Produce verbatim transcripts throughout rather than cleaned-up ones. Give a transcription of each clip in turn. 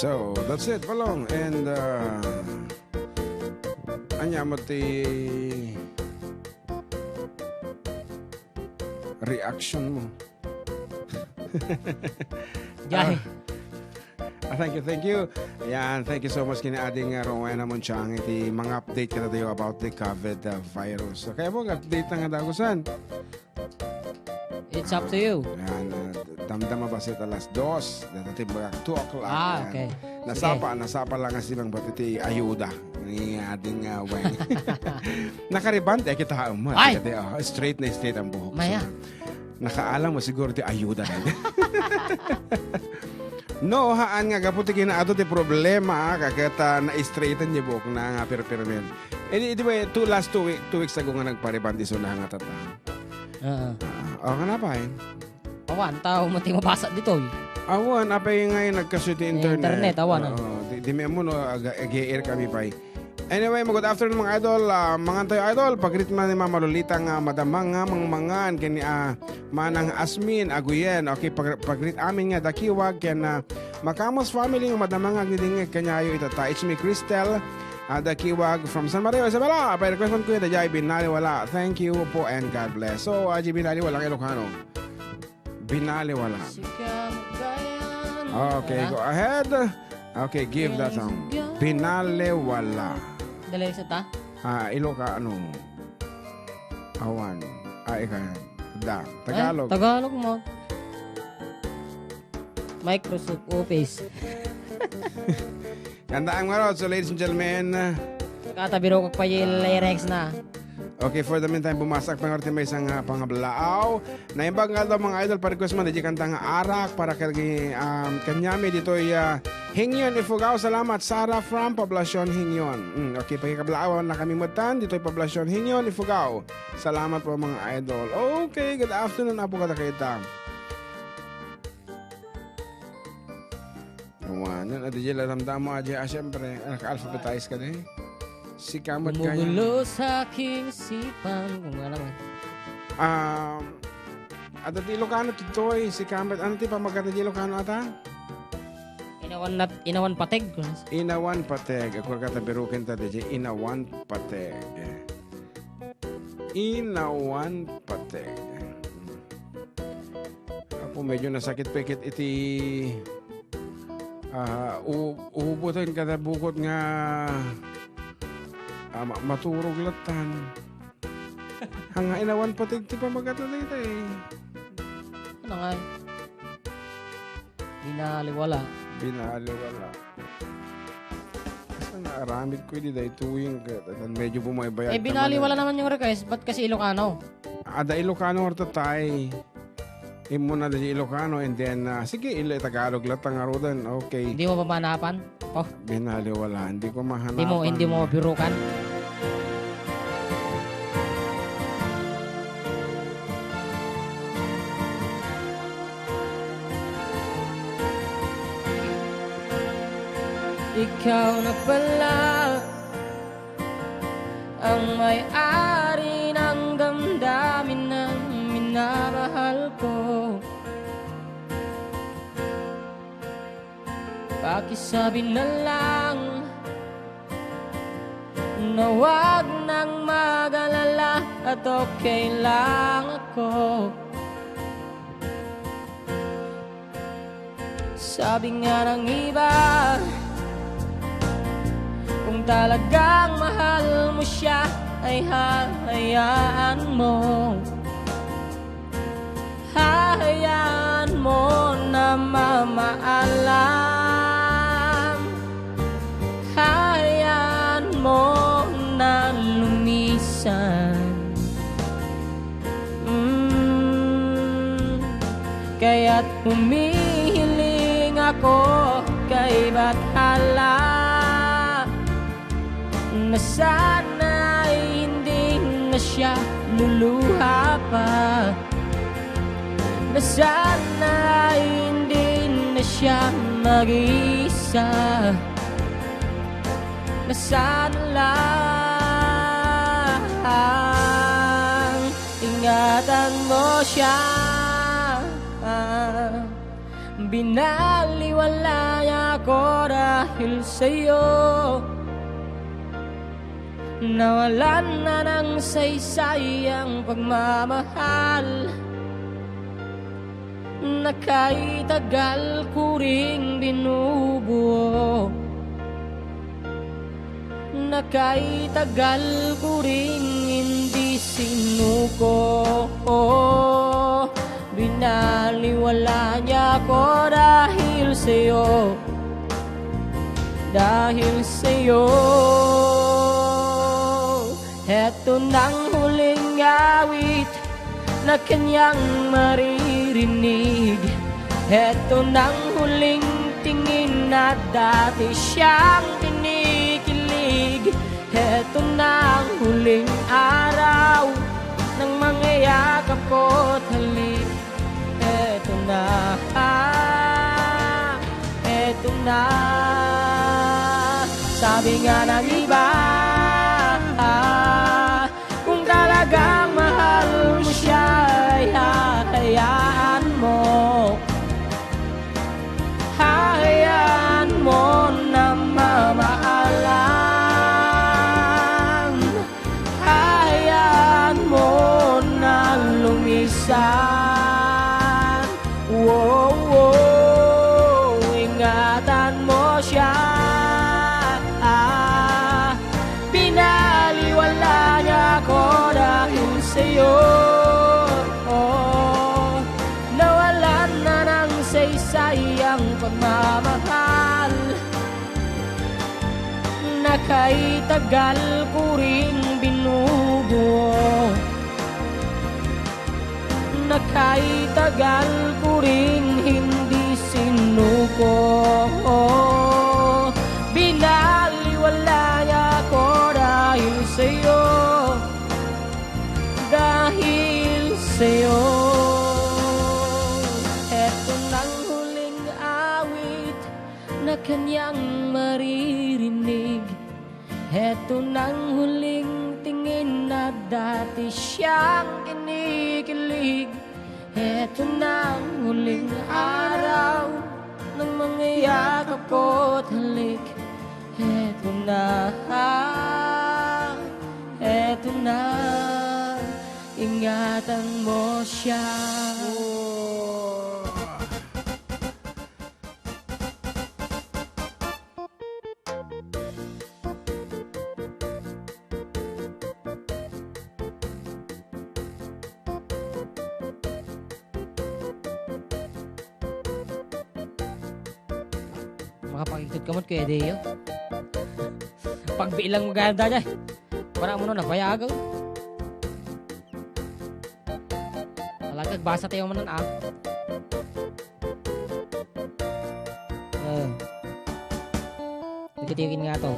So, that's it, Balong. And, uh, ania mo ti reaction mo? Jay. Ah, ah, thank you, thank you. Ayan, thank you so much kini Ading, uh, Rowena Munchang iti mga update kadatayo about the COVID, uh, virus. So, kaya mo, update na nga dagusan. It's up to you. Ayan, uh, damdama ba sa alas dos? Dadating ba two o'clock? Ah, ayan. Okay. Nasapa, sige. Nasapa lang nga silang ba't iti ayuda. Ni Ading, uh, Weng. Nakariband, eh, kita mo. Ay! Kaya, oh, straight na straight ang buhok. Maya. So, nakaalam mo siguro ti ayuda na. No, haan nga gapu ti kinaadu ti problema, kaket, ah, na-straighten ni buhok na nga pirpirmen. Eh, di ba, two last two week, two weeks ago nga nagpariband isu na nga tata. Oo. Ah, o, nga na pa, eh. Awan, tao mo ti mabasa ditoy. Awan, apay nga yung nagkaso ti internet. Internet, awan, ah. Oo, di, di mo, no, ag-, ag-air kami pa, eh. Anyway, good afternoon, mga idol. Ah, mangan tayo, idol. Pag-greet man ni Mama Lolita nga madama nga mangmangan kini, ah, Manang Asmin Aguyen. Okay, pag-, pag-greet amin nga dakiwag ken, ah, Makamas family nga madama nga agdidingeg kaniayo itata. It's me, Cristel, ah, dakiwag from San Mario, Isabela. Pay request man kuya, dayjay Binaliwala. Thank you po and God bless. So, ah, di Binaliwala nga Ilocano. Binaliwala. Okay, go ahead. Okay, give that song. Binaliwala. Dali sa ta? Ah, Ilocano. Awan. Ah, ika. Da. Tagalog. Ay, Tagalog mo. Microsoft Office. Kanta ang marot. So, ladies and gentlemen, katabi ro ko pa yung lyrics na. Okay, for the meantime, bumasak pa nga ti maysa nga pangablaaw. Naimbag nga daw, mga idol, pa-request man, di kanta nga Arak para kay, um, kanyami ditoy, ah, Hingyon, Ifugao. Salamat, Sarah from Poblacion, Hingyon. Mm, okay, pakikablaawan na kami mutan ditoy Poblacion, Hingyon, Ifugao. Salamat po, mga idol. Okay, good afternoon, apo, kada kita. Awanan, adi jay la damdama, adi, ah, siyempre, naka-alphabetize ka din. Sika met kaya. Gumugulo sa aking isipan. Kung ano man. Um, adda ti Ilocano ditoy, sika met, ano ti pamagkatna ti Ilocano ata? Inawan nat-, inawan pateg. Inawan pateg. Ako kata biruken ta, di jay, inawan pateg. Inawan pateg. Apo, medyo nasakit pa ket iti, ah, u-, ubutan kada bukod nga, ah, ma-, maturog latan. Hanga inawan pateg ti pamagkatna dayta, eh. Ano nga? Binaliwala. Binaliwala. Basta naaramid ko, di daytoy, ket medyo bumaybayag. Eh, binaliwala naman yung request. Ba't kasi Ilocano? Adda Ilocano, arta tay. Immo na di Ilocano, and then, ah, sige, ila Tagalog la ta ngaruden. Okay. Hindi mo ba mahanapan? Oh. Binaliwala. Hindi ko mahanapan. Hindi mo, hindi mo birukan? Ikaw na pala ang may-ari ng damdamin ng minamahal ko. Pakisabi na lang na wag nang mag-alala at okay lang ako. Sabi nga ng iba, kung talagang mahal mo siya, ay hayaan mo. Hayaan mo na mamaalam. Hayaan mo na lumisan. Mm, kaya't humihiling ako kay Bathala na sana ay hindi na siya luluha pa, na sana ay hindi na siya mag-iisa, na sana lang ingatan mo siya. Binaliwalayak dahil sa'yo. Nawalan na ng saysay ang pagmamahal na kay tagal ko ring binubuo. Na kay tagal ko ring hindi sinuko. Binaliwala niya ako dahil sa'yo. Dahil sa'yo. Heto nang huling awit na kanyang maririnig. Heto nang huling tingin na dati siyang kinikilig. Heto nang huling araw nang mangayakap ko't halik. Heto na, heto na. Sabi nga ng iba, kung talagang mahal mo siya, ay hahayaan mo. Hahayaan mo na mamaalam. Hahayaan mo na lumisan. Wow, wow, ingatan mo siya. Binaliwala niya ako dahil sa'yo. Nawalan na ng saysay ang pagmamahal na kay tagal ko ring binubuo. Na kay tagal ko ring hindi sinuko. Binaliwala niya ako dahil sa'yo. Dahil sa'yo. Heto nang huling awit na kanyang maririnig. Heto nang huling tingin na dati siyang kinikilig. Heto nang huling araw nang mangayakap ko't halik. Heto na, heto na, ingatan mo siya. Makapagigtot ka man, Kuya Deo. Pagbilang mo gayam da, jay. Para mo na nabayag, oh. Talaga, basa tayo man, ah. Eh. Dikit-dikit nga to.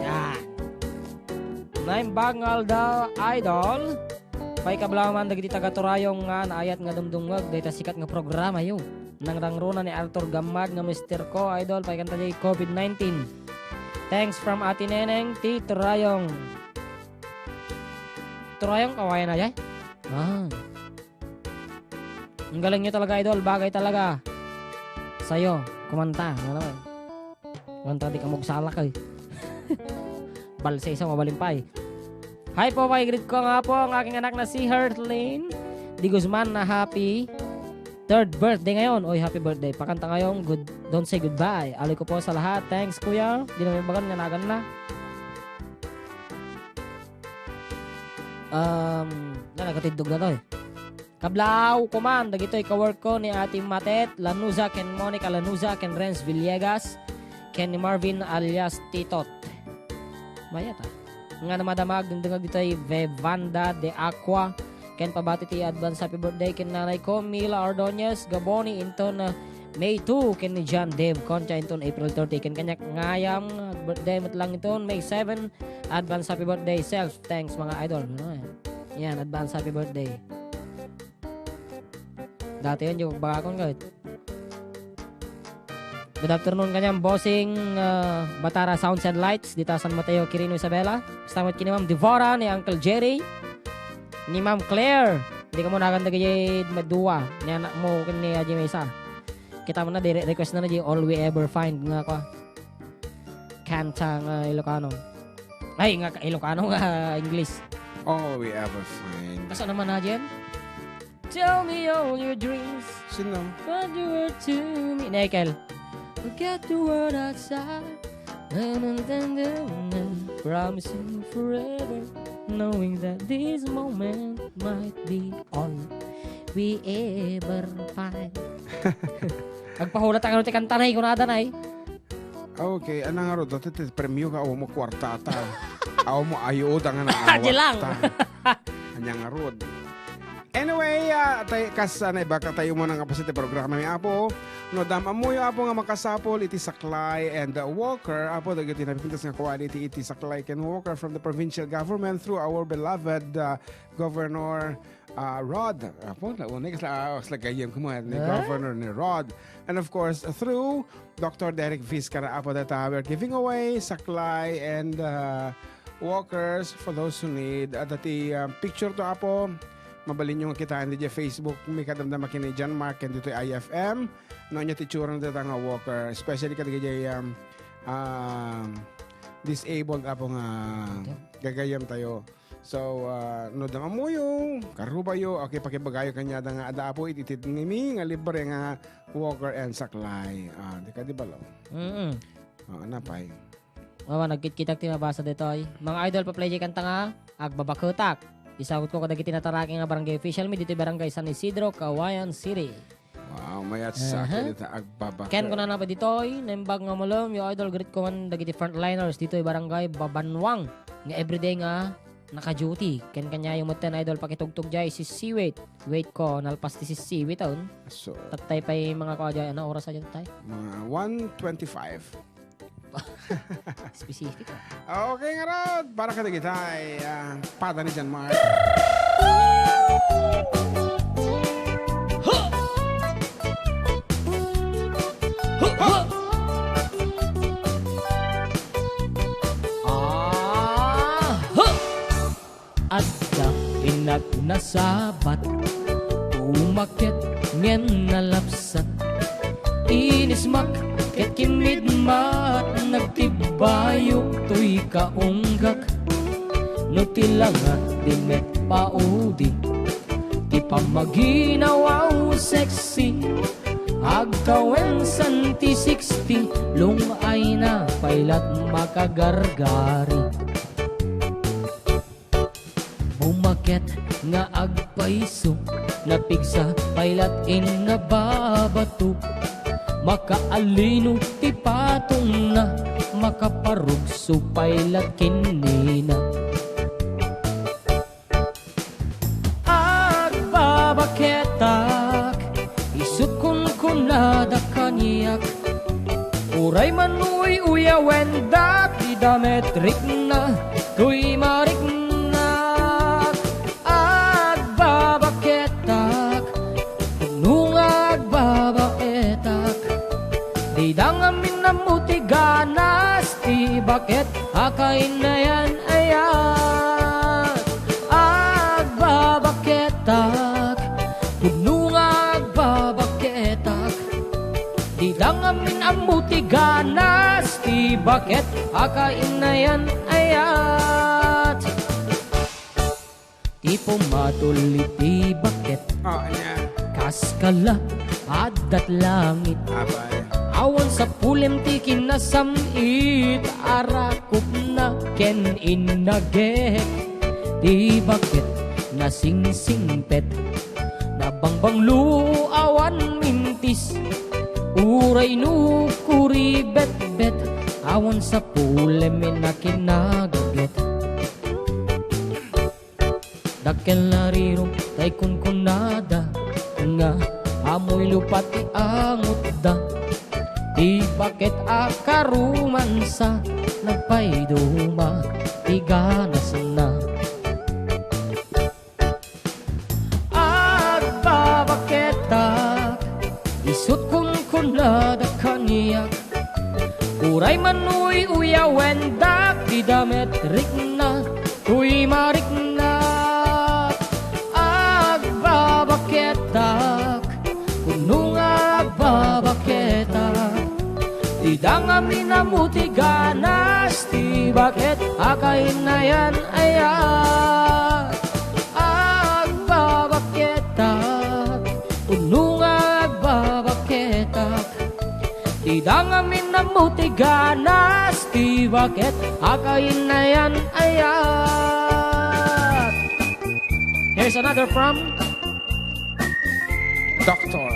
Yan. Naimbag nga aldaw, idol. Paikablaman dagiti taga Turayong nga naayat nga dumdumngeg dayta sikat nga programayo. Nangrangruna ni Arthur Gammad nga mister ko, idol, paikanta di covid nineteen. Thanks from Ate Neneng ti Turayong. Turayong, kawayan na, jay? Ah. Ang galing nyo talaga, idol. Bagay talaga. Sa'yo, kumanta. Ano naman? Kumanta, di ka magsalak, eh. Balsa isa, mabalimpay. Hi po, pakigreet ko nga po ang aking anak na si Hertlin Di Guzman na happy third birthday ngayon. Oy, happy birthday. Pakanta ngayon, good, Don't Say Goodbye. Aloy ko po sa lahat. Thanks, kuya. Di naman bagan nga nagan na. Um, na, nagkatindog na to eh. Kablaw ko man, dagitoy ka-work ko ni Ate Matet Lanuza, ken Monica Lanuza, ken Renz Villegas, ken ni Marvin alias Titot. Mayat, ah. Nga namadamag, dingdingag ditoy Vevanda de Aqua, ken pabati ti advance happy birthday ken nanay ko, Mila Ordonez Gaboni, inton, ah, May two, ken ni John Dave Concha, inton April thirty, ken kaniak nga gayam, birthday met lang inton May seven, advance happy birthday, self. Thanks, mga idol. Ano yan? Yan, advance happy birthday. Dati yan, yung bagakon ka. Good afternoon kaniam, Bossing, ah, Batara Sounds and Lights, dita San Mateo, Quirino, Isabela. Basta met ken ni Ma'am Devora, ni Uncle Jerry, ni Ma'am Claire, Dika mo nagan dagiti dua, ni anakmo ken ni Aji Mesa. Kita mo na, di re-, request na na di All We Ever Find nga kwa. Kanta nga Ilocano. Ay, nga Ilocano nga English. All We Ever Find. Kasano man na, Jen? Tell me all your dreams. Sino? What you were to me. Nekel. Forget the world outside. And then, then, then, promise you forever. Knowing that this moment might be all we ever find. Agpahulat ang ano ti kanta na, kunada na, eh. Okay, ano nga rod, ti, ti, premyo ka, awan mo kwarta ta. Awan mo ayuda nga naawat Di lang. ta. Anya nga rod. Anyway, ah, tay, kas, ah, naibagak tayo muna nga pasit ti programa mi, Apo. No, dam-ammoyo, Apo, nga makasapol iti saklay and, uh, walker, Apo, dagiti napipintas nga quality iti saklay ken walker from the provincial government through our beloved, uh, Governor, uh, Rod. Apo, naunay, kasla, ah, kasla gayyem ko mga ni Ah? Governor ni Rod. And of course, through Doctor Derek Vizcarra, Apo, that, uh, we're giving away saklay and, uh, walkers for those who need. At dati, uh, picture to, Apo, mabalin nyo nga kitaan di Facebook, may kadamdam akin ni John Mark and dito I F M. No, nya ti tsura na data nga walker, especially kadagiti, um, um, disabled, Apo, nga Okay. gagayam tayo. So, ah, no, dam-ammoyo, karubayo, okay, pakibagayo kaniada nga adda, Apo, iti, iti mi nga libre nga walker and saklay. Ah, di ka di balo? Mm-mm. Ah, napay. Awan, nagkitkitak ti mabasa ditoy. Mga idol, pa-play diay kanta nga, Agbabaketak. Isagutko kadagiti nataraki nga barangay official mi ditoy barangay San Isidro, Cauayan City. Wow, mayat sa Aha. akin ita agbabaka. Ken kunana pa ditoy, naimbag nga malem, yo idol, greet ko man dagiti frontliners ditoy barangay Babanwang, nga everyday nga naka-duty. Ken kaniayo metten, idol, pakitugtog diay sisiwit. Wait ko, nalpas ti sisiwit, on. So, Tattay pay mga kua diay, ano oras a diay, tay? Mga one twenty-five. Specific, ah. Okay, ngarud, para kadagitay, ah, pada ni John Mark. Ah, huh! Adda inagnasabat, umaket ngem nalapsat. Inismak ket kinmidmat, nagtibbayok toy kaunggak. No ti langa di met paudi, ti pammaginawaw sexy. Agtawen san ti sixty, lung-ayna pay lat makagargari. Bumaket nga agpayso, napigsa pay lat inna babato. Makaalino ti patongna, makaparugso pay lat ken nina. Agbabaketak, isut' kunkunada kaniak. Uray man uy-uyawendak ti dametrikna, toy mariknak. Agbabaketak, no nga agbabaetak. Dida ngamin ammo ti ganas ti baket a kainayan-ayat. Agbabaketak, pudno nga agbabaketak. Dida ngamin ammo ti ganas ti baket a kainayan-ayat. Ti pumatol iti baket. Oh, ania? Kas kala, addat langit. Abay. Awan sapulem ti kinasam-it, arakupna ken innaget. Ti baket nasingsingpet, nabangbanglo awan mintis. Uray no kuribetbet, awan sapulem a kinagaget. Dakkel a rirong tay kunkunada nga amoy lupa ti angutda. Ti baket a karumansa nagpaiduma ti ganasna. Agbabaketak, isut' kunkunada kaniak. Uray man uy-uyawendak ti dametrikna, toy mariknak. Agba- Dangam inammo ti ganas ti baket a kainayan-ayat. Agbabaketak, unno nga agbabaketak. Ti dangam inammo ti ganas ti baket a kainayan-ayat. Here's another from Doctor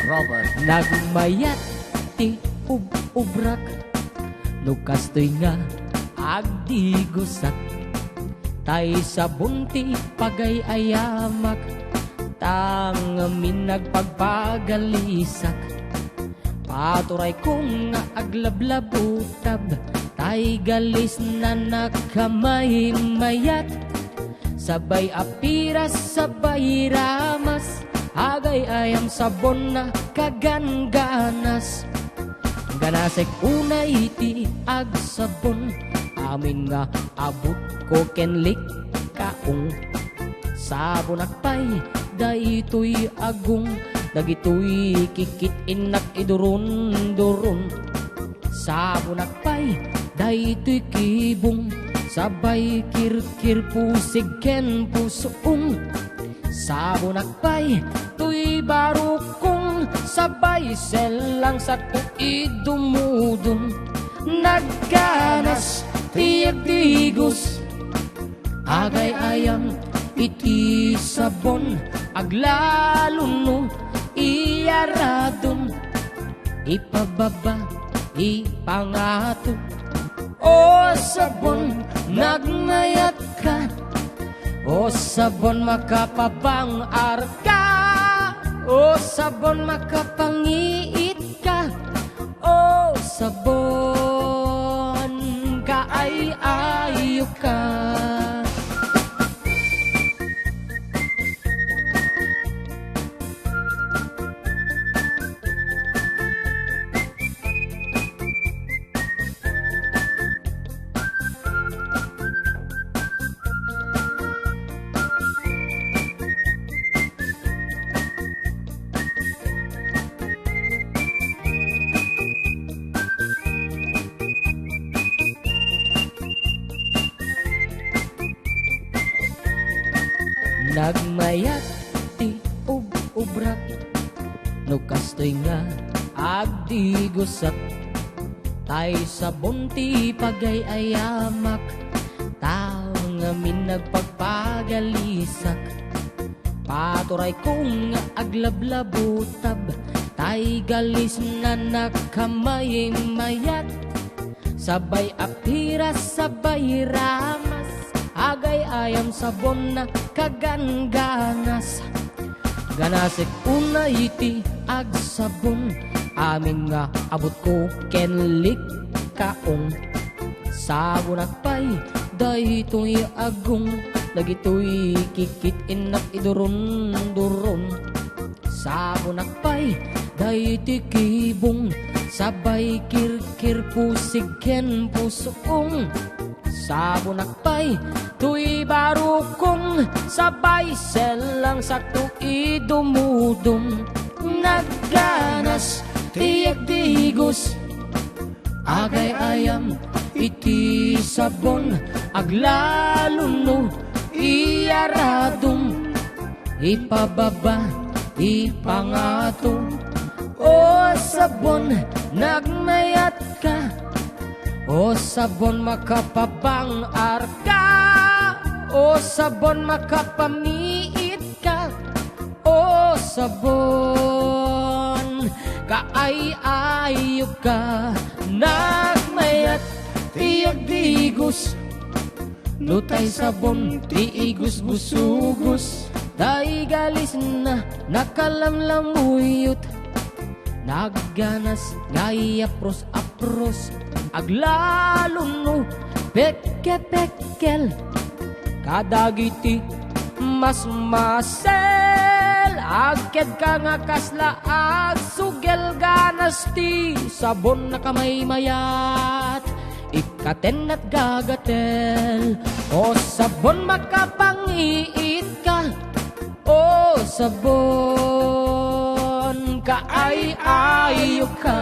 Robert. Nagmayat ti ub-ubrak, no kastoy nga agdigusak, tay sabon ti pagay-ayamak, ta ngamin nagpagpagalisak. Paturayko nga aglablabutab, tay galis na nakamaymayat. Sabay apiras, sabay ramas, agay-ayam sabon na kagangganas. Ganasek unay ti agsabon, amin nga abutko ken likkaong. Sabonak pay daytoy agong, dagitoy kikit-innak iduron-duron. Sabonak pay daytoy kibong, sabay kirkir pusig ken pusoong. Sabonak pay toy barukong, sabay sellang sakto idumudong. Nagganas ti agdigos, agay-ayam iti sabon, aglalo no iyaradom. Ipababa, ipangato, o sabon, nagmayatka. O sabon, makapabang-arka. O sabon, makapangiitka. O sabon, kaay-ayoka. Nagmayat ti ub-ubrak, no kastoy nga agdigusak, tay sabon ti pagay-ayamak, ta ngamin nagpagpagalisak. Paturayko nga aglablabutab, tay galis na nakamaymayat. Sabay apiras, sabay ramas, agay-ayam sabon na kagangganas. Ganasek unay ti agsabon, amin nga abutko ken likkaong. Sabonak pay daytoy agong, dagitoy kikit-innak iduron-duron. Sabonak pay daytoy kibong, sabay kirkir pusig ken pusoong. Sabonak pay toy barukong, sabay sellang sakto idumudom. Nagganas ti agdigos, agay-ayam iti sabon, aglalo no iyaradom. Ipababa, ipangato, o sabon, nagmayatka. O sabon, makapabang-arka. O sabon, makapamiitka. O sabon, kaay-ayoka. Nagmayat ti agdigos, no tay sabon ti igusgusugos, tay galis na nakalamlamuyot. Nagganas nga iyapros-apros, aglalo no pekke-pekkel. Kadagiti masmasel, agkedka nga kasla agsugel, ganas ti sabon na kamaymayat. Ikkaten nagagatel, o sabon, makapangiitka. O sabon, kaay-ayoka.